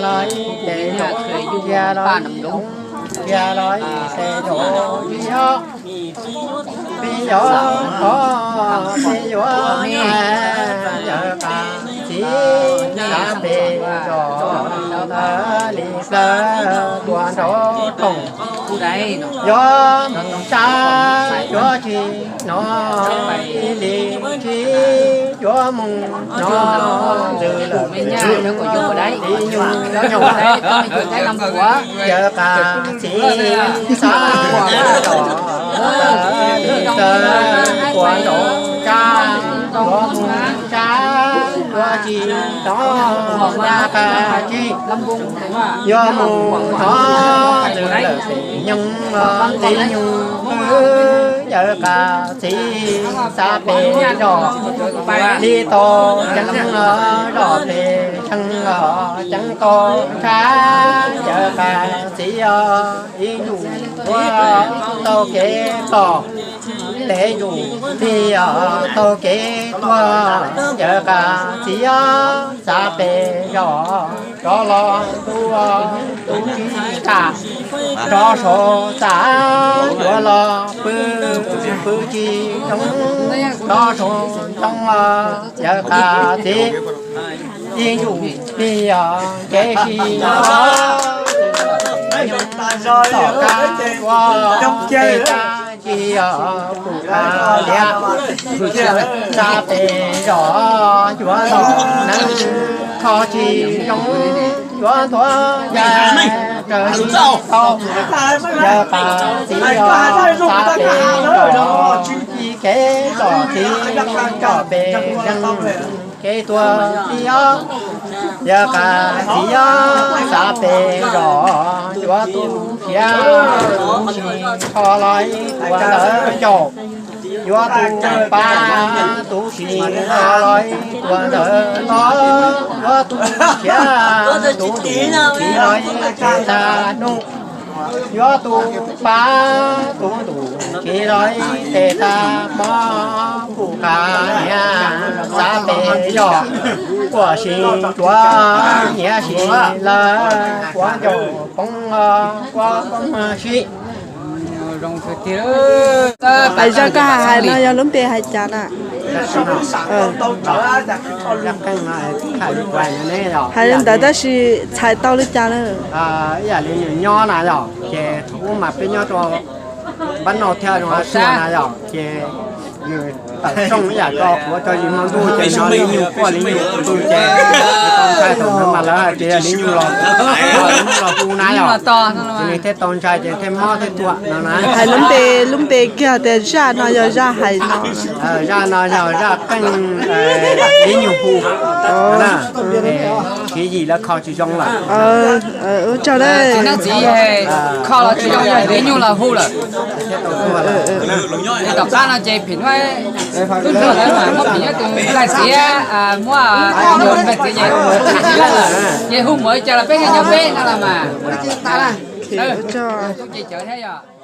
Los ib ces rau cia los ib, cia los ib ces rau ib ob, peb yuav qhov, peb yuav nyuj, yawg qas txiv xav pem zos ntawd li plaws tuaj nraud rooj. Yuav mus sab yuav tsis hnov, ib li tsis yuav mus hnov, ntxws lawm pem ib nyuag nyuj, yawg qas txiv xav pem zos ntawd li plaws tuaj nraud sab, yuav mus sab yuav tsis hnov, yawg qas txiv yuav mus hnov, ntxws lawm pem ib nyuag li nyuj, yawg qas txiv xav pem zos li tau ceev, zos pem tsheej los ceev tau tshab, yawg qas txiv os, ib ntsuj ua tau kev tos, peb ntsuj plig os tau kev tuag, yawg qas txiv os, xav pem zos rov los tu, tu tsis tas, rov saum txaj yuav los pw, pw tsis zoo, rov saum ntoo os, yawg qas txiv, ib ntsuj plig os, kev sib tom qab ua, tej tag kis os, pum qas liab, xav pem zos yuav los neeb, kho tsis zoo, yuav ntuav ya raws li tau, yawg qas txiv os, xav pem zos, ib kev zos txiv, zos pem zeeg, kev tuag txiv os, yawg qas txiv os, xav pem zos yuav tu khiav, tu sis kho los ib tuaj ntawd ncaus, yuav tu pab tu sis kho los ib tuaj ntawd los, yuav tu khiav tu ntuj txiv los ib tag num, yuav tu pab tu ntuj txiv los ib tag hmo, pum qas niam xav pem zos, kuam sis tuav niam sis lawv, kuav ncaus poob, kuav poob sib. Hais zaj koj hais hais no yog lub npe hais cas na? Hais li ntawd tab sis txhais tau li cas na? Ib yam li nws nyob na yom, ces thaum ub mas peb nyob rau npab no thiab zoo suav na yom, ces nws tawm rooj ib yam rau qhuav rau yim hmo ntuj ces nws li nyuj quaj li nyuj qw ces tau ntshai thaum ntawd mas lawv hais tias yog li nyuj los, li nyuj los hu na yom, ces nws thiaj tau ntshai ces thiaj mob thiaj tuag no na. Hais lub npe, lub npe kiag tias zaj no yog zaj hais no. Zaj no yog zaj qeej li nyuj hu na, tswv yim lawv kho tsis zoo lawm. Ua tsaug. Txiv neeb txiv kho los tsis zoo, yog li nyuj los hu lawm. Tom qab no ces phim nyuj, lawv mas muab phim nyuj tus nqaij txiv, muab nqaij txiv ces hu mus cas los peb nyob peb no los mas. Ua tsaug.